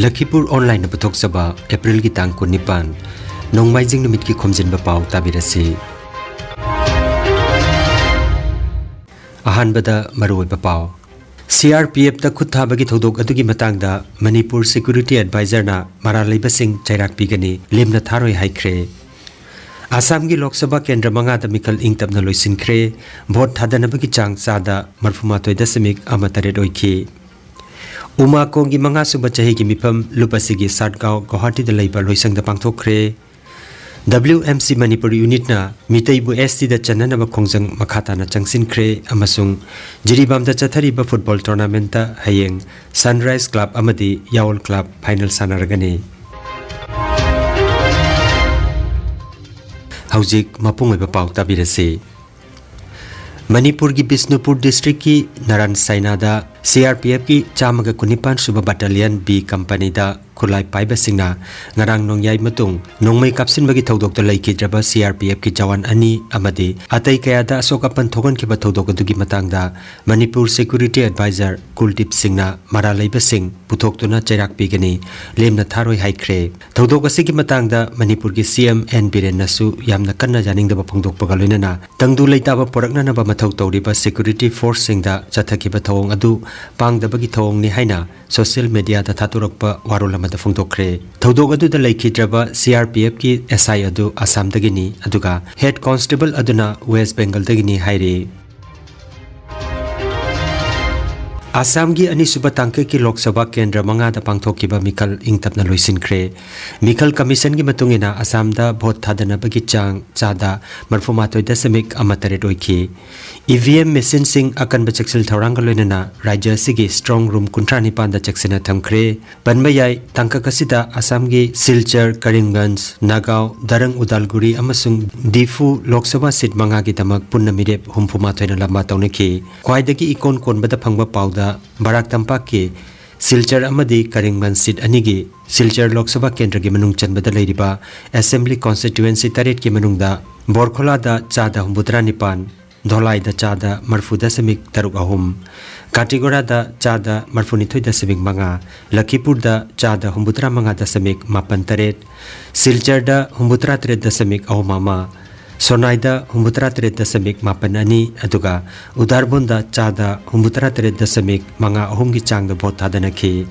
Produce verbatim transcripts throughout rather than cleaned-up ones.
ꯂꯈꯤꯄꯨꯔ ꯑꯣꯟꯂꯥꯏꯟꯅ ꯄꯨꯊꯣꯛꯆꯕ ꯑꯦꯄ꯭ꯔꯤꯜꯒꯤ ꯇꯥꯡ ꯀꯨꯟꯅꯤꯄꯥꯟ, ꯅꯣꯡꯃꯥꯏꯖꯤꯡ ꯅꯨꯃꯤꯠꯀꯤ ꯈꯣꯝꯖꯤꯟꯕ ꯄꯥꯎ ꯇꯥꯕꯤꯔꯁꯤ꯫ ꯑꯍꯥꯟꯕꯗ ꯃꯔꯨꯑꯣꯏꯕ ꯄꯥꯎ꯫ ꯁꯤ ꯑꯥꯔ ꯄꯤ ꯑꯦꯐꯇ ꯈꯨꯠ ꯊꯥꯕꯒꯤ ꯊꯧꯗꯣꯛ ꯑꯗꯨꯒꯤ ꯃꯇꯥꯡꯗ ꯃꯅꯤꯄꯨꯔ ꯁꯦꯀ꯭ꯌꯨꯔꯤꯇꯤ ꯑꯦꯗꯚꯥꯏꯖꯔꯅ ꯃꯔꯥꯜ ꯂꯩꯕꯁꯤꯡ ꯆꯩꯔꯥꯛ ꯄꯤꯒꯅꯤ, ꯂꯦꯝꯅ ꯊꯥꯔꯣꯏ ꯍꯥꯏꯈ꯭ꯔꯦ꯫ ꯑꯁꯥꯝꯒꯤ ꯂꯣꯛ ꯁꯚꯥ ꯀꯦꯟꯗ꯭ꯔ ꯃꯉꯥꯗ ꯃꯤꯈꯜ ꯏꯪ ꯇꯞꯅ ꯂꯣꯏꯁꯤꯟꯈ꯭ꯔꯦ꯫ ꯚꯣꯠ ꯊꯥꯗꯅꯕꯒꯤ ꯆꯥꯡ ꯆꯥꯗ ꯃꯔꯐꯨꯃꯥꯊꯣꯏ ꯗꯁꯃꯤꯛ ꯑꯃ ꯇꯔꯦꯠ ꯑꯣꯏꯈꯤ꯫ ꯎꯃꯥꯀꯣꯡꯒꯤ ꯃꯉꯥꯁꯨꯕ ꯆꯍꯤꯒꯤ ꯃꯤꯐꯝ ꯂꯨꯞ ꯑꯁꯤꯒꯤ ꯁꯥꯠꯒꯥꯎ ꯒꯧꯍꯥꯇꯤꯗ ꯂꯩꯕ ꯂꯣꯏꯁꯪꯗ ꯄꯥꯡꯊꯣꯛꯈ꯭ꯔꯦ꯫ ꯗꯕ꯭ꯂꯤꯎ ꯑꯦꯝ ꯁꯤ ꯃꯅꯤꯄꯨꯔ ꯌꯨꯅꯤꯠꯅ ꯃꯤꯇꯩꯕꯨ ꯑꯦꯁ ꯇꯤꯗ ꯆꯟꯅꯅꯕ ꯈꯣꯡꯖꯪ ꯃꯈꯥ ꯇꯥꯅ ꯆꯪꯁꯤꯟꯈ꯭ꯔꯦ ꯑꯃꯁꯨꯡ ꯖꯤꯔꯤꯕꯥꯝꯗ ꯆꯠꯊꯔꯤꯕ ꯐꯨꯠꯕꯣꯜ ꯇꯣꯔꯅꯥꯃꯦꯟꯠꯇ ꯍꯌꯦꯡ ꯁꯟꯔꯥꯏꯖ ꯀ꯭ꯂꯕ ꯑꯃꯗꯤ ꯌꯥꯑꯣꯜ ꯀ꯭ꯂꯕ ꯐꯥꯏꯅꯦꯜ ꯁꯥꯟꯅꯔꯒꯅꯤ꯫ ꯍꯧꯖꯤꯛ ꯃꯄꯨꯡ ꯑꯣꯏꯕ ꯄꯥꯎ ꯇꯥꯕꯤꯔꯁꯤ꯫ ꯃꯅꯤꯄꯨꯔꯒꯤ ꯕꯤꯁꯅꯨꯄꯨꯔ ꯗꯤꯁꯇ꯭ꯔꯤꯛꯀꯤ ꯅꯔꯥꯟ ꯁꯥꯏꯅꯥꯗ ꯁꯤ ꯑꯥꯔ ꯄꯤ ꯑꯦꯐꯀꯤ ꯆꯥꯝꯃꯒ ꯀꯨꯟꯅꯤꯄꯥꯟ ꯁꯨꯕ ꯕꯠꯇꯥꯂꯤꯌꯟ ꯕꯤ ꯀꯝꯄꯅꯤꯗ ꯈꯨꯠꯂꯥꯏ ꯄꯥꯏꯕꯁꯤꯡꯅ ꯉꯔꯥꯡ ꯅꯣꯡꯌꯥꯏ ꯃꯇꯨꯡ ꯅꯣꯡꯃꯩ ꯀꯥꯞꯁꯤꯟꯕꯒꯤ ꯊꯧꯗꯣꯛꯇ ꯂꯩꯈꯤꯗ꯭ꯔꯕ ꯁꯤ ꯑꯥꯔ ꯄꯤ ꯑꯦꯐꯀꯤ ꯖꯋꯥꯟ ꯑꯅꯤ ꯑꯃꯗꯤ ꯑꯇꯩ ꯀꯌꯥꯗ ꯑꯁꯣꯛ ꯑꯄꯟ ꯊꯣꯛꯍꯟꯈꯤꯕ ꯊꯧꯗꯣꯛ ꯑꯗꯨꯒꯤ ꯃꯇꯥꯡꯗ ꯃꯅꯤꯄꯨꯔ ꯁꯦꯀ꯭ꯌꯨꯔꯤꯇꯤ ꯑꯦꯗꯚꯥꯏꯖꯔ ꯀꯨꯜꯗꯤꯞ ꯁꯤꯡꯅ ꯃꯔꯥꯜ ꯂꯩꯕꯁꯤꯡ ꯄꯨꯊꯣꯛꯇꯨꯅ ꯆꯩꯔꯥꯛ ꯄꯤꯒꯅꯤ, ꯂꯦꯝꯅ ꯊꯥꯔꯣꯏ ꯍꯥꯏꯈ꯭ꯔꯦ꯫ ꯊꯧꯗꯣꯛ ꯑꯁꯤꯒꯤ ꯃꯇꯥꯡꯗ ꯃꯅꯤꯄꯨꯔꯒꯤ ꯁꯤ ꯑꯦꯝ ꯑꯦꯟ ꯕꯤꯔꯦꯟꯅꯁꯨ ꯌꯥꯝꯅ ꯀꯟꯅ ꯌꯥꯅꯤꯡꯗꯕ ꯐꯣꯡꯗꯣꯛꯄꯒ ꯂꯣꯏꯅꯅ ꯇꯪꯗꯨ ꯂꯩꯇꯥꯕ ꯄꯨꯔꯛꯅꯅꯕ ꯃꯊꯧ ꯇꯧꯔꯤꯕ ꯁꯦꯀ꯭ꯌꯨꯔꯤꯇꯤ ꯐꯣꯔꯁꯁꯤꯡꯗ ꯆꯠꯊꯈꯤꯕ ꯊꯧꯑꯣꯡ ꯑꯗꯨ ꯄꯥꯡꯗꯕꯒꯤ ꯊꯧꯑꯣꯡꯅꯤ ꯍꯥꯏꯅ ꯁꯣꯁꯤꯌꯦꯜ ꯃꯦꯗꯤꯌꯥꯗ ꯊꯥꯗꯣꯔꯛꯄ ꯋꯥꯔꯣꯜ ꯑꯃꯗ ꯐꯣꯡꯗꯣꯛꯈ꯭ꯔꯦ꯫ ꯊꯧꯗꯣꯛ ꯑꯗꯨꯗ ꯂꯩꯈꯤꯗ꯭ꯔꯕ ꯁꯤ ꯑꯥꯔ ꯄꯤ ꯑꯦꯐꯀꯤ ꯑꯦꯁ ꯑꯥꯏ ꯑꯗꯨ ꯑꯁꯥꯝꯗꯒꯤꯅꯤ, ꯑꯗꯨꯒ ꯍꯦꯗ ꯀꯣꯟꯁꯇꯦꯕꯜ ꯑꯗꯨꯅ ꯋꯦꯁ ꯕꯦꯡꯒꯜꯗꯒꯤꯅꯤ ꯍꯥꯏꯔꯤ꯫ ꯑꯁꯥꯝꯒꯤ ꯑꯅꯤꯁꯨꯕ ꯇꯥꯡꯀꯛꯀꯤ ꯂꯣꯛ ꯁꯚꯥ ꯀꯦꯟꯗ꯭ꯔ ꯃꯉꯥꯗ ꯄꯥꯡꯊꯣꯛꯈꯤꯕ ꯃꯤꯈꯜ ꯏꯪ ꯇꯞꯅ ꯂꯣꯏꯁꯤꯟꯈ꯭ꯔꯦ꯫ ꯃꯤꯈꯜ ꯀꯃꯤꯁꯟꯒꯤ ꯃꯇꯨꯡ ꯏꯟꯅ ꯑꯁꯥꯝꯗ ꯚꯣꯠ ꯊꯥꯗꯅꯕꯒꯤ ꯆꯥꯡ ꯆꯥꯗ ꯃꯔꯐꯨꯃꯥꯊꯣꯏ ꯗꯁꯃꯤꯛ ꯑꯃ ꯇꯔꯦꯠ ꯑꯣꯏꯈꯤ꯫ ꯏ ꯚꯤ ꯑꯦꯝ ꯃꯦꯁꯤꯟꯁꯤꯡ ꯑꯀꯟꯕ ꯆꯦꯛꯁꯤꯜ ꯊꯧꯔꯥꯡꯒ ꯂꯣꯏꯅꯅ ꯔꯥꯖ꯭ꯌ ꯑꯁꯤꯒꯤ ꯁ꯭ꯇ꯭ꯔꯣꯡ ꯔꯨꯝ ꯀꯨꯟꯊ꯭ꯔꯥ ꯅꯤꯄꯥꯟꯗ ꯆꯦꯛꯁꯤꯟꯅ ꯊꯝꯈ꯭ꯔꯦ꯫ ꯄꯟꯕ ꯌꯥꯏ, ꯇꯥꯡꯀꯛ ꯑꯁꯤꯗ ꯑꯁꯥꯝꯒꯤ ꯁꯤꯜꯆꯔ, ꯀꯔꯤꯝꯒꯟꯖ, ꯅꯥꯒꯥꯎ, ꯗꯔꯪ, ꯎꯗꯥꯜꯒꯨꯔꯤ ꯑꯃꯁꯨꯡ ꯗꯤꯐꯨ ꯂꯣꯛ ꯁꯚꯥ ꯁꯤꯠ ꯃꯉꯥꯒꯤꯗꯃꯛ ꯄꯨꯟꯅ ꯃꯤꯔꯦꯞ ꯍꯨꯝꯐꯨꯃꯥꯊꯣꯏꯅ ꯂꯝꯕꯥ ꯇꯧꯅꯈꯤ꯫ ꯈ꯭ꯋꯥꯏꯗꯒꯤ ꯏꯀꯣꯟ ꯀꯣꯟꯕꯗ ꯐꯪꯕ ꯄꯥꯎꯗ ꯕꯔꯥꯛ ꯇꯝꯄꯥꯛꯀꯤ ꯁꯤꯜꯆꯔ ꯑꯃꯗꯤ ꯀꯔꯤꯝꯒꯟꯖ ꯁꯤꯠ ꯑꯅꯤꯒꯤ ꯁꯤꯜꯆꯔ ꯂꯣꯛ ꯁꯚꯥ ꯀꯦꯟꯗ꯭ꯔꯒꯤ ꯃꯅꯨꯡ ꯆꯟꯕꯗ ꯂꯩꯔꯤꯕ ꯑꯦꯁꯦꯝꯕ꯭ꯂꯤ ꯀꯣꯟꯁꯇꯤꯇ꯭ꯌꯨꯑꯦꯟꯁꯤ ꯇꯔꯦꯠꯀꯤ ꯃꯅꯨꯡꯗ ꯕꯣꯔꯈꯣꯂꯥꯗ ꯆꯥꯗ ꯍꯨꯝꯐꯨꯇꯔꯥ ꯅꯤꯄꯥꯟ, ꯙꯣꯂꯥꯏꯗ ꯆꯥꯗ ꯃꯔꯤꯐꯨ ꯗꯁꯃꯤꯛ ꯇꯔꯨꯛ ꯑꯍꯨꯝ, ꯀꯥꯇꯤꯒꯣꯔꯥꯗ ꯆꯥꯗ ꯃꯔꯤꯐꯨꯅꯤꯊꯣꯏ ꯗꯁꯃꯤꯛ ꯃꯉꯥ, ꯂꯈꯤꯄꯨꯔꯗ ꯆꯥꯗ ꯍꯨꯝꯐꯨꯇꯔꯥ ꯃꯉꯥ ꯗꯁꯃꯤꯛ ꯃꯥꯄꯟ ꯇꯔꯦꯠ, ꯁꯤꯜꯆꯔꯗ ꯍꯨꯝꯐꯨꯇꯔꯥ ꯇꯔꯦꯠ ꯗꯁꯃꯤꯛ ꯑꯍꯨꯝ ꯑꯃ, ꯁꯣꯅꯥꯏꯗ ꯍꯨꯝꯐꯨꯇꯔꯥ ꯇꯔꯦꯠ ꯗꯁꯃꯤꯛ ꯃꯥꯄꯟ ꯑꯅꯤ, ꯑꯗꯨꯒ ꯎꯗꯥꯔꯕꯣꯟꯗ ꯆꯥꯗ ꯍꯨꯝꯐꯨꯇꯔꯥ ꯇꯔꯦꯠ ꯗꯁꯃꯤꯛ ꯃꯉꯥ ꯑꯍꯨꯝꯒꯤ ꯆꯥꯡꯗ ꯚꯣꯠ ꯊꯥꯗꯅꯈꯤ꯫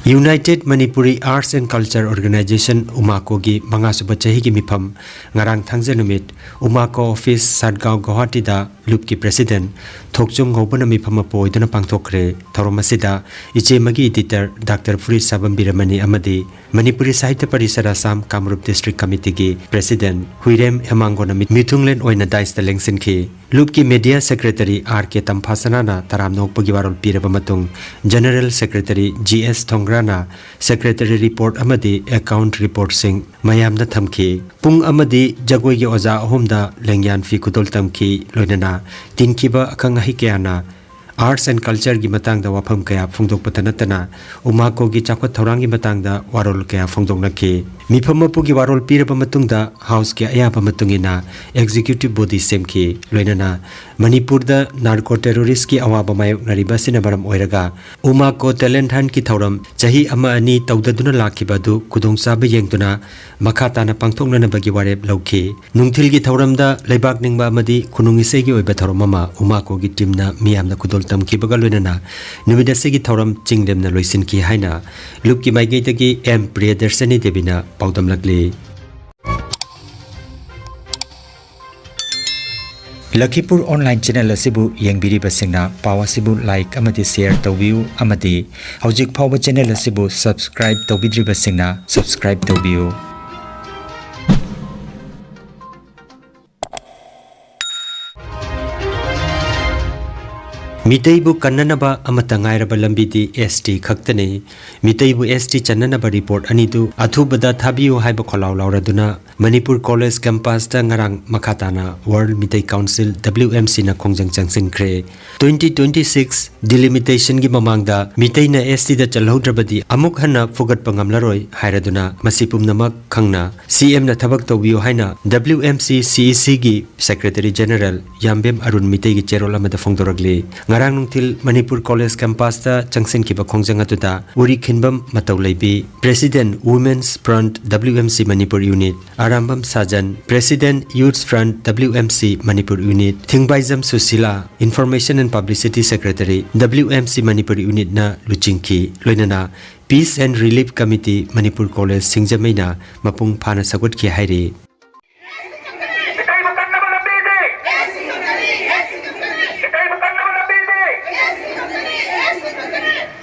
United Manipuri Arts and Culture Organization, ꯎꯃꯥꯀꯣꯒꯤ ꯃꯉꯥꯁꯨꯕ ꯆꯍꯤꯒꯤ ꯃꯤꯐꯝ ꯉꯔꯥꯡ ꯊꯥꯡꯖ ꯅꯨꯃꯤꯠ ꯎꯃꯥꯀꯣ ꯑꯣꯐꯤꯁ, ꯁꯠꯒꯥꯎ, ꯒꯧꯍꯥꯇꯤꯗ ꯂꯨꯞꯀꯤ ꯄ꯭ꯔꯦꯁꯤꯗꯦꯟꯠ ꯊꯣꯛꯆꯣꯝ ꯉꯧꯕꯅ ꯃꯤꯐꯝ ꯃꯄꯨ ꯑꯣꯏꯗꯨꯅ ꯄꯥꯡꯊꯣꯛꯈ꯭ꯔꯦ꯫ ꯊꯧꯔꯝ ꯑꯁꯤꯗ ꯏꯆꯦꯃꯒꯤ ꯏꯗꯤꯇꯔ ꯗꯥꯛꯇꯔ ꯐꯨꯔꯤꯠꯁꯥꯕꯝ ꯕꯤꯔꯃꯅꯤ ꯑꯃꯗꯤ ꯃꯅꯤꯄꯨꯔꯤ ꯁꯥꯍꯤꯇ꯭ꯌ ꯄꯔꯤꯁꯗ ꯑꯁꯥꯝ ꯀꯥꯃꯔꯨꯞ ꯗꯤꯁꯇ꯭ꯔꯤꯛ ꯀꯃꯤꯇꯤꯒꯤ ꯄ꯭ꯔꯦꯁꯤꯗꯦꯟꯠ ꯍꯨꯏꯔꯦꯝ ꯍꯦꯃꯥꯡꯒꯣꯅ ꯃꯤ-, ꯃꯤꯊꯨꯡꯂꯦꯟ ꯑꯣꯏꯅ ꯗꯥꯏꯁꯇ ꯂꯦꯡꯁꯤꯟꯈꯤ꯫ ꯂꯨꯞꯀꯤ ꯃꯦꯗꯤꯌꯥ ꯁꯦꯀ꯭ꯔꯦꯇꯔꯤ ꯑꯥꯔ ꯀꯦ ꯇꯝꯐꯥꯁꯅꯥꯅ ꯇꯔꯥꯝꯅ ꯑꯣꯛꯄꯒꯤ ꯋꯥꯔꯣꯜ ꯄꯤꯔꯕ ꯃꯇꯨꯡ, ꯖꯦꯅꯔꯦꯜ ꯁꯦꯀ꯭ꯔꯦꯇꯔꯤ ꯖꯤ ꯑꯦꯁ ꯊꯣꯡꯒ꯭ꯔꯥꯅ ꯁꯦꯀ꯭ꯔꯦꯇꯔꯤ ꯔꯤꯄꯣꯔꯠ ꯑꯃꯗꯤ ꯑꯦꯀꯥꯎꯟꯠ ꯔꯤꯄꯣꯔꯠꯁꯤꯡ ꯃꯌꯥꯝꯗ ꯊꯝꯈꯤ꯫ ꯄꯨꯡ ꯑꯃꯗꯤ ꯖꯒꯣꯏꯒꯤ ꯑꯣꯖꯥ ꯑꯍꯨꯝꯗ ꯂꯦꯡꯌꯥꯟ ꯐꯤ ꯈꯨꯗꯣꯜ ꯇꯝꯈꯤ, ꯂꯣꯏꯅꯅ ꯇꯤꯟꯈꯤꯕ ꯑꯈꯪ ꯑꯍꯩ ꯀꯌꯥꯅ Arts and Cultureꯒꯤ ꯃꯇꯥꯡꯗ ꯋꯥꯐꯝ ꯀꯌꯥ ꯐꯣꯡꯗꯣꯛꯄꯇ ꯅꯠꯇꯅ ꯎꯃꯥꯀꯣꯒꯤ ꯆꯥꯎꯈꯠ ꯊꯧꯔꯥꯡꯒꯤ ꯃꯇꯥꯡꯗ ꯋꯥꯔꯣꯜ ꯀꯌꯥ ꯐꯣꯡꯗꯣꯛꯅꯈꯤ꯫ ꯃꯤꯐꯝ ꯃꯄꯨꯒꯤ ꯋꯥꯔꯣꯜ ꯄꯤꯔꯕ ꯃꯇꯨꯡꯗ ꯍꯥꯎꯁꯀꯤ ꯑꯌꯥꯕ ꯃꯇꯨꯡ ꯏꯟꯅ ꯑꯦꯛꯖꯤꯀ꯭ꯌꯨꯇꯤꯚ ꯕꯣꯗꯤ ꯁꯦꯝꯈꯤ, ꯂꯣꯏꯅꯅ ꯃꯅꯤꯄꯨꯔꯗ ꯅꯥꯔꯀꯣ ꯇꯦꯔꯣꯔꯤꯁ꯭ꯠꯀꯤ ꯑꯋꯥꯕ ꯃꯥꯌꯣꯛꯅꯔꯤꯕ ꯑꯁꯤꯅ ꯃꯔꯝ ꯑꯣꯏꯔꯒ ꯎꯃꯥꯀꯣ ꯇꯦꯂꯦꯟꯠ ꯍꯟꯠꯀꯤ ꯊꯧꯔꯝ ꯆꯍꯤ ꯑꯃ ꯑꯅꯤ ꯇꯧꯗꯗꯨꯅ ꯂꯥꯛꯈꯤꯕ ꯑꯗꯨ ꯈꯨꯗꯣꯡꯆꯥꯕ ꯌꯦꯡꯗꯨꯅ ꯃꯈꯥ ꯇꯥꯅ ꯄꯥꯡꯊꯣꯛꯅꯅꯕꯒꯤ ꯋꯥꯔꯦꯞ ꯂꯧꯈꯤ꯫ ꯅꯨꯡꯊꯤꯜꯒꯤ ꯊꯧꯔꯝꯗ ꯂꯩꯕꯥꯛ ꯅꯤꯡꯕ ꯑꯃꯗꯤ ꯈꯨꯅꯨꯡ ꯏꯁꯩꯒꯤ ꯑꯣꯏꯕ ꯊꯧꯔꯝ ꯑꯃ ꯎꯃꯥꯀꯣꯒꯤ ꯇꯤꯝꯅ ꯃꯤꯌꯥꯝꯅ ꯈꯨꯗꯣꯜ ꯇꯝꯈꯤꯕꯒ ꯂꯣꯏꯅꯅ ꯅꯨꯃꯤꯠ ꯑꯁꯤꯒꯤ ꯊꯧꯔꯝ ꯆꯤꯡꯂꯦꯝꯅ ꯂꯣꯏꯁꯤꯟꯈꯤ ꯍꯥꯏꯅ ꯂꯨꯞꯀꯤ ꯃꯥꯏꯀꯩꯗꯒꯤ ꯑꯦꯝ ꯄ꯭ꯔꯤꯌꯗꯔꯁꯅꯤ ꯗꯦꯕꯤꯅ ꯄꯥꯎꯗꯝꯂꯛꯂꯤ꯫ ꯂꯈꯤꯄꯨꯔ ꯑꯣꯟꯂꯥꯏꯟ ꯆꯦꯅꯦꯜ ꯑꯁꯤꯕꯨ ꯌꯦꯡꯕꯤꯔꯤꯕꯁꯤꯡꯅ ꯄꯥꯎ ꯑꯁꯤꯕꯨ ꯂꯥꯏꯛ ꯑꯃꯗꯤ ꯁꯦꯌꯔ ꯇꯧꯕꯤꯌꯨ, ꯑꯃꯗꯤ ꯍꯧꯖꯤꯛ ꯐꯥꯎꯕ ꯆꯦꯅꯦꯜ ꯑꯁꯤꯕꯨ ꯁꯕꯁꯀ꯭ꯔꯥꯏꯕ ꯇꯧꯕꯤꯗ꯭ꯔꯤꯕꯁꯤꯡꯅ ꯁꯕꯁꯀ꯭ꯔꯥꯏꯕ ꯇꯧꯕꯤꯌꯨ꯫ ꯃꯤꯇꯩꯕꯨ ꯀꯟꯅꯅꯕ ꯑꯃꯠꯇ ꯉꯥꯏꯔꯕ ꯂꯝꯕꯤꯗꯤ ꯑꯦꯁ ꯇꯤ ꯈꯛꯇꯅꯤ꯫ ꯃꯤꯇꯩꯕꯨ ꯑꯦꯁ ꯇꯤ ꯆꯟꯅꯅꯕ ꯔꯤꯄꯣꯔꯠ ꯑꯅꯤꯗꯨ ꯑꯊꯨꯕꯗ ꯊꯥꯕꯤꯌꯨ ꯍꯥꯏꯕ ꯈꯣꯜꯂꯥꯎ ꯂꯥꯎꯔꯗꯨꯅ ꯃꯅꯤꯄꯨꯔ ꯀꯣꯂꯦꯖ ꯀꯦꯝꯄꯁꯇ ꯉꯔꯥꯡ ꯃꯈꯥ ꯇꯥꯅ world Meitei council, W M C ꯅ ꯈꯣꯡꯖꯪ ꯆꯪꯁꯤꯟꯈ꯭ꯔꯦ꯫ Twenty twenty six delimitation ꯒꯤ ꯃꯃꯥꯡꯗ ꯃꯤꯇꯩꯅ ꯑꯦꯁ ꯇꯤꯗ ꯆꯜꯍꯧꯗ꯭ꯔꯕꯗꯤ ꯑꯃꯨꯛ ꯍꯟꯅ ꯐꯨꯒꯠꯄ ꯉꯝꯂꯔꯣꯏ ꯍꯥꯏꯔꯗꯨꯅ ꯃꯁꯤ ꯄꯨꯝꯅꯃꯛ ꯈꯪꯅ ꯁꯤ ꯑꯦꯝꯅ ꯊꯕꯛ ꯇꯧꯕꯤꯌꯨ ꯍꯥꯏꯅ W M C C E C ꯒꯤ Secretary General ꯌꯥꯝꯕꯦꯝ ꯑꯔꯨꯟ ꯃꯤꯇꯩꯒꯤ ꯆꯦꯔꯣꯜ ꯑꯃꯗ ꯐꯣꯡꯗꯣꯔꯛꯂꯤ꯫ ꯉꯔꯥꯡ ꯅꯨꯡꯊꯤꯜ ꯃꯅꯤꯄꯨꯔ ꯀꯣꯂꯦꯖ ꯀꯦꯝꯄꯁꯇ ꯆꯪꯁꯤꯟꯈꯤꯕ ꯈꯣꯡꯖꯪ ꯑꯗꯨꯗ ꯎꯔꯤ ꯈꯤꯟꯕꯝ ꯃꯇꯧ ꯂꯩꯕꯤ, President Women's Front W M C Manipur Unit, Arambam Sajan, President Youth Front W M C Manipur Unit, ꯊꯤꯡꯕꯥꯏꯖꯝ Sushila, Information and Publicity Secretary W M C Manipur Unit ꯅ ꯂꯨꯆꯤꯡꯈꯤ꯫ ꯂꯣꯏꯅꯅ Peace and Relief Committee Manipur college ꯁꯤꯡꯖꯃꯩꯅ ꯃꯄꯨꯡ ꯐꯥꯅ ꯁꯧꯒꯠꯈꯤ ꯍꯥꯏꯔꯤ꯫ ꯃꯤꯇꯩꯕꯨ ꯀꯟꯅꯕ ꯂꯝꯕꯤꯗꯤ! ꯃꯤꯇꯩꯕꯨ ꯀꯟꯅꯕ ꯂꯝꯕꯤꯗꯤ!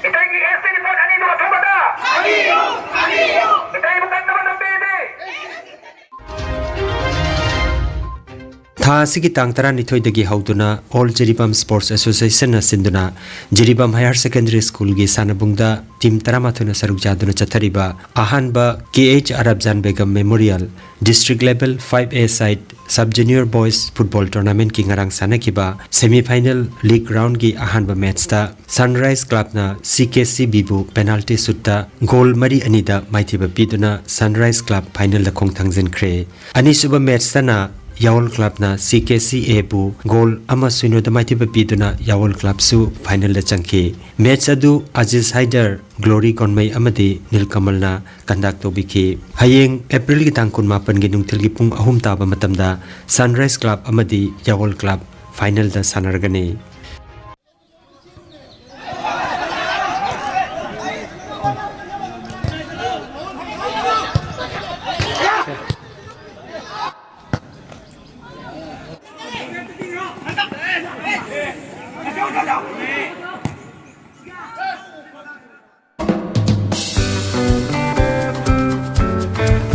ꯃꯤꯇꯩꯒꯤ ꯑꯦꯁ T report ꯑꯅꯤꯗꯨ ꯑꯊꯨꯕꯗ! ꯃꯤꯇꯩꯕꯨ ꯀꯟꯅꯕ ꯂꯝꯕꯤꯗꯤ! ꯊꯥ ꯑꯁꯤꯒꯤ ꯇꯥꯡ ꯇꯔꯥꯅꯤꯊꯣꯏꯗꯒꯤ ꯍꯧꯗꯨꯅ All Jiribam Sports Association ꯅ ꯁꯤꯟꯗꯨꯅ ꯖꯤꯔꯤꯕꯥꯝ Higher Secondary School ꯒꯤ ꯁꯥꯟꯅꯕꯨꯡꯗ team ꯇꯔꯥꯃꯥꯊꯣꯏꯅ ꯁꯔꯨꯛ ꯌꯥꯗꯨꯅ ꯆꯠꯊꯔꯤꯕ ꯑꯍꯥꯟꯕ K H Arabjan Begum Memorial District Level five A side Sub Junior Boys Football Tournament ꯀꯤ ꯉꯔꯥꯡ ꯁꯥꯟꯅꯈꯤꯕ semi final league round ꯒꯤ ꯑꯍꯥꯟꯕ match ꯇ Sunrise Club ꯅ C K C B ꯕꯨ penalty shoot ꯇ goal ꯃꯔꯤ ꯑꯅꯤꯗ ꯃꯥꯏꯊꯤꯕ ꯄꯤꯗꯨꯅ Sunrise Club final ꯗ ꯈꯣꯡ ꯊꯥꯡꯖꯤꯟꯈ꯭ꯔꯦ꯫ ꯑꯅꯤꯁꯨꯕ match ꯇꯅ ꯌꯥꯋꯜ Club ꯅ C K C A ꯕꯨ goal ꯑꯃ ꯁꯤꯅꯣ ꯗ ꯃꯥꯏꯊꯤꯕ ꯄꯤꯗꯨꯅ ꯌꯥꯋꯜ Club ꯁꯨ final ꯗ ꯆꯪꯈꯤ꯫ Match ꯑꯗꯨ ꯑꯖꯤꯖ ꯍꯥꯏꯗꯔ, Glory ꯒꯣꯟꯃꯩ ꯑꯃꯗꯤ ꯅꯤꯜꯀꯃꯜꯅ conduct ꯇꯧꯕꯤꯈꯤ꯫ ꯍꯌꯦꯡ April ꯒꯤ ꯇꯥꯡ ꯀꯨꯟꯃꯥꯄꯟꯒꯤ ꯅꯨꯡꯊꯤꯜꯒꯤ ꯄꯨꯡ ꯑꯍꯨꯝ ꯇꯥꯕ ꯃꯇꯝꯗ Sunrise Club ꯑꯃꯗꯤ ꯌꯥꯋꯜ Club final ꯗ ꯁꯥꯟꯅꯔꯒꯅꯤ꯫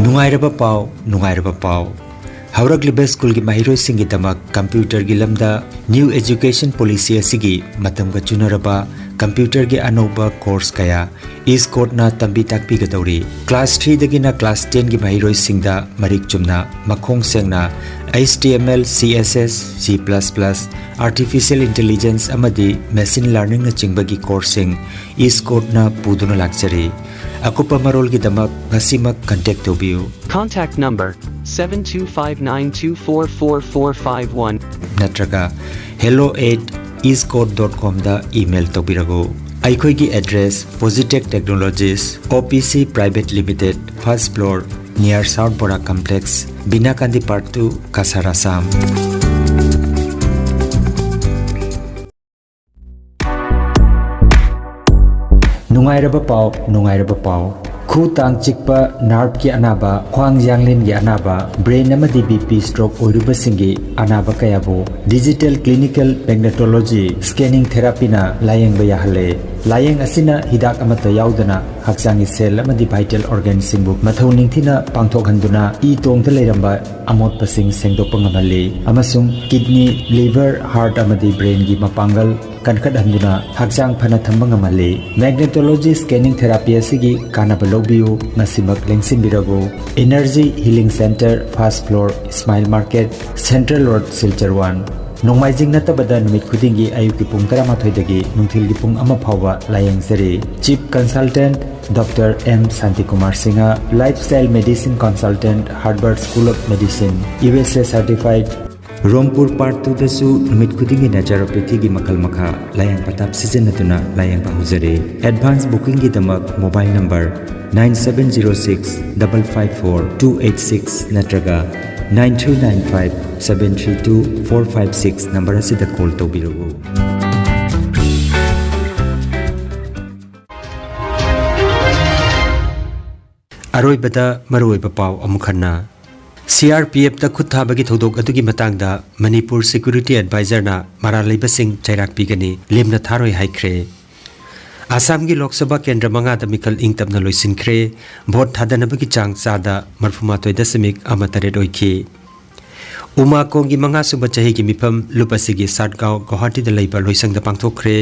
ꯅꯨꯡꯉꯥꯏꯔꯕ ꯄꯥꯎ, ꯅꯨꯡꯉꯥꯏꯔꯕ ꯄꯥꯎ꯫ ꯍꯧꯔꯛꯂꯤꯕ ꯁ꯭ꯀꯨꯜꯒꯤ ꯃꯍꯩꯔꯣꯏꯁꯤꯡꯒꯤꯗꯃꯛ ꯀꯝꯄ꯭ꯌꯨꯇꯔꯒꯤ ꯂꯝꯗ ꯅ꯭ꯌꯨ ꯑꯦꯖꯨꯀꯦꯁꯟ ꯄꯣꯂꯤꯁꯤ ꯑꯁꯤꯒꯤ ꯃꯇꯝꯒ ꯆꯨꯅꯔꯕ ꯀꯝꯄ꯭ꯌꯨꯇꯔꯒꯤ ꯑꯅꯧꯕ ꯀꯣꯔꯁ ꯀꯌꯥ ꯏꯁꯀꯣꯔꯠꯅ ꯇꯝꯕꯤ ꯇꯥꯛꯄꯤꯒꯗꯧꯔꯤ꯫ ꯀ꯭ꯂꯥꯁ ꯊ꯭ꯔꯤꯗꯒꯤꯅ ꯀ꯭ꯂꯥꯁ ꯇꯦꯟꯒꯤ ꯃꯍꯩꯔꯣꯏꯁꯤꯡꯗ ꯃꯔꯤꯛ ꯆꯨꯝꯅ ꯃꯈꯣꯡ ꯁꯦꯡꯅ H T M L, C S S, C plus plus, Artificial Intelligence ꯑꯃꯗꯤ Machine Learningꯅꯆꯤꯡꯕꯒꯤ ꯀꯣꯔꯁꯁꯤꯡ ꯏꯁꯀꯣꯔꯠꯅ ꯄꯨꯗꯨꯅ ꯂꯥꯛꯆꯔꯤ꯫ ꯑꯀꯨꯞꯄ ꯃꯔꯣꯜꯒꯤꯗꯃꯛ ꯉꯁꯤꯃꯛ ꯀꯟꯇꯦꯛ ꯇꯧꯕꯤꯌꯨ꯫ Contact number seven two five nine two four four four five one. ꯅꯠꯇ꯭ꯔꯒ hello at eastcourt dot comꯗ email ꯇꯧꯕꯤꯔꯛꯎ꯫ ꯑꯩꯈꯣꯏꯒꯤ address: Positech Technologies, O P C Private Limited, first floor, near South Bora Complex, Bina Gandhi Park two, Cachar, Assam. ꯅꯨꯡꯉꯥꯏꯔꯕ ꯄꯥꯎ, ꯅꯨꯡꯉꯥꯏꯔꯕ ꯄꯥꯎ꯫ ꯈꯨ ꯇꯥꯡ ꯆꯤꯛꯄ, ꯅꯥꯔꯚꯀꯤ ꯑꯅꯥꯕ, ꯈ꯭ꯋꯥꯡ ꯌꯥꯡꯂꯦꯟꯒꯤ ꯑꯅꯥꯕ, ꯕ꯭ꯔꯦꯟ ꯑꯃꯗꯤ B P stroke ꯑꯣꯏꯔꯨꯕꯁꯤꯡꯒꯤ ꯑꯅꯥꯕ ꯀꯌꯥꯕꯨ digital clinical magnetology scanning therapyꯅ ꯂꯥꯌꯦꯡꯕ ꯌꯥꯍꯜꯂꯦ꯫ ꯂꯥꯌꯦꯡ ꯑꯁꯤꯅ ꯍꯤꯗꯥꯛ ꯑꯃꯠꯇ ꯌꯥꯎꯗꯅ ꯍꯛꯆꯥꯡꯒꯤ cell ꯑꯃꯗꯤ vital organꯁꯤꯡꯕꯨ ꯃꯊꯧ ꯅꯤꯡꯊꯤꯅ ꯄꯥꯡꯊꯣꯛꯍꯟꯗꯨꯅ ꯏ ꯇꯣꯡꯗ ꯂꯩꯔꯝꯕ ꯑꯃꯣꯠꯄꯁꯤꯡ ꯁꯦꯡꯗꯣꯛꯄ ꯉꯝꯍꯜꯂꯤ ꯑꯃꯁꯨꯡ kidney, liver, heart ꯑꯃꯗꯤ brainꯒꯤ ꯃꯄꯥꯡꯒꯜ ꯀꯟꯈꯠꯍꯟꯗꯨꯅ ꯍꯛꯆꯥꯡ ꯐꯅ ꯊꯝꯕ ꯉꯝꯍꯜꯂꯤ꯫ Magnetology scanning therapy ꯑꯁꯤꯒꯤ ꯀꯥꯟꯅꯕ ꯂꯧꯕꯤꯌꯨ, ꯉꯁꯤꯃꯛ ꯂꯦꯡꯁꯤꯟꯕꯤꯔꯕꯨ꯫ Energy Healing Centre, first floor, Smile Market, Central Road, Silchar one꯫ ꯅꯣꯡꯃꯥꯏꯖꯤꯡ ꯅꯠꯇꯕꯗ ꯅꯨꯃꯤꯠ ꯈꯨꯗꯤꯡꯒꯤ ꯑꯌꯨꯛꯀꯤ ꯄꯨꯡ ꯇꯔꯥꯃꯥꯊꯣꯏꯗꯒꯤ ꯅꯨꯡꯊꯤꯜꯒꯤ ꯄꯨꯡ ꯑꯃ ꯐꯥꯎꯕ ꯂꯥꯌꯦꯡꯖꯔꯤ꯫ Chief Consultant Doctor M Shantikumar Singha, Lifestyle Medicine Consultant, Harvard School of Medicine, U S A certified, Rompur part ꯇꯨꯗꯁꯨ ꯅꯨꯃꯤꯠ ꯈꯨꯗꯤꯡꯒꯤ naturopathyꯒꯤ ꯃꯈꯜ ꯃꯈꯥ ꯂꯥꯌꯦꯡ ꯄꯊꯥꯞ ꯁꯤꯖꯤꯟꯅꯗꯨꯅ ꯂꯥꯌꯦꯡꯕ ꯍꯧꯖꯔꯤ꯫ Advance bookingꯒꯤꯗꯃꯛ mobile number nine seven zero six double five four two eight six ꯅꯠꯇ꯭ꯔꯒ nine three nine five seven three two four five six number ꯑꯁꯤꯗ call ꯇꯧꯕꯤꯔꯛꯎ꯫ ꯑꯔꯣꯏꯕꯗ ꯃꯔꯨꯑꯣꯏꯕ ꯄꯥꯎ ꯑꯃꯨꯛ ꯍꯟꯅ꯫ C R P Fꯇ ꯈꯨꯠ ꯊꯥꯕꯒꯤ ꯊꯧꯗꯣꯛ ꯑꯗꯨꯒꯤ ꯃꯇꯥꯡꯗ ꯃꯅꯤꯄꯨꯔ Security Advisorꯅ ꯃꯔꯥꯜ ꯂꯩꯕꯁꯤꯡ ꯆꯩꯔꯥꯛ ꯄꯤꯒꯅꯤ, ꯂꯦꯝꯅ ꯊꯥꯔꯣꯏ ꯍꯥꯏꯈ꯭ꯔꯦ꯫ ꯑꯁꯥꯝꯒꯤ ꯂꯣꯛ ꯁꯚꯥ ꯀꯦꯟꯗ꯭ꯔ ꯃꯉꯥꯗ ꯃꯤꯈꯜ ꯏꯪ ꯇꯞꯅ ꯂꯣꯏꯁꯤꯟꯈ꯭ꯔꯦ꯫ ꯚꯣꯠ ꯊꯥꯗꯅꯕꯒꯤ ꯆꯥꯡ ꯆꯥꯗ ꯃꯔꯐꯨ ꯃꯥꯊꯣꯏ ꯗꯁꯃꯤꯛ ꯑꯃ ꯇꯔꯦꯠ ꯑꯣꯏꯈꯤ꯫ ꯎꯃꯥꯀꯣꯡꯒꯤ ꯃꯉꯥꯁꯨꯕ ꯆꯍꯤꯒꯤ ꯃꯤꯐꯝ ꯂꯨꯞ ꯑꯁꯤꯒꯤ ꯁꯥꯠꯒꯥꯎ ꯒꯧꯍꯥꯇꯤꯗ ꯂꯩꯕ ꯂꯣꯏꯁꯪꯗ ꯄꯥꯡꯊꯣꯛꯈ꯭ꯔꯦ꯫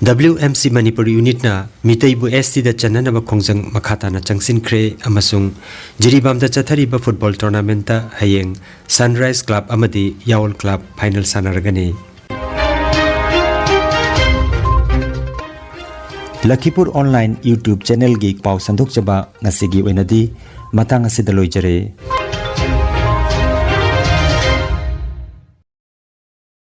W M C Manipur ꯌꯨꯅꯤꯠꯅ ꯃꯤꯇꯩꯕꯨ S T ꯗ ꯆꯟꯅꯅꯕ ꯈꯣꯡꯖꯪ ꯃꯈꯥ ꯇꯥꯅ ꯆꯪꯁꯤꯟꯈ꯭ꯔꯦ ꯑꯃꯁꯨꯡ ꯖꯤꯔꯤꯕꯥꯝꯗ ꯆꯠꯊꯔꯤꯕ ꯐꯨꯠꯕꯣꯜ ꯇꯣꯔꯅꯥꯃꯦꯟꯠꯇ ꯍꯌꯦꯡ ꯁꯟꯔꯥꯏꯖ ꯀ꯭ꯂꯕ ꯑꯃꯗꯤ ꯌꯥꯑꯣꯜ ꯀ꯭ꯂꯕ ꯐꯥꯏꯅꯦꯜ ꯁꯥꯟꯅꯔꯒꯅꯤ꯫ ꯂꯈꯤꯄꯨꯔ ꯑꯣꯟꯂꯥꯏꯟ YouTube ꯆꯦꯅꯦꯜꯒꯤ ꯄꯥꯎ ꯁꯟꯗꯣꯛꯆꯕ ꯉꯁꯤꯒꯤ ꯑꯣꯏꯅꯗꯤ ꯃꯇꯥꯡ ꯑꯁꯤꯗ ꯂꯣꯏꯖꯔꯦ꯫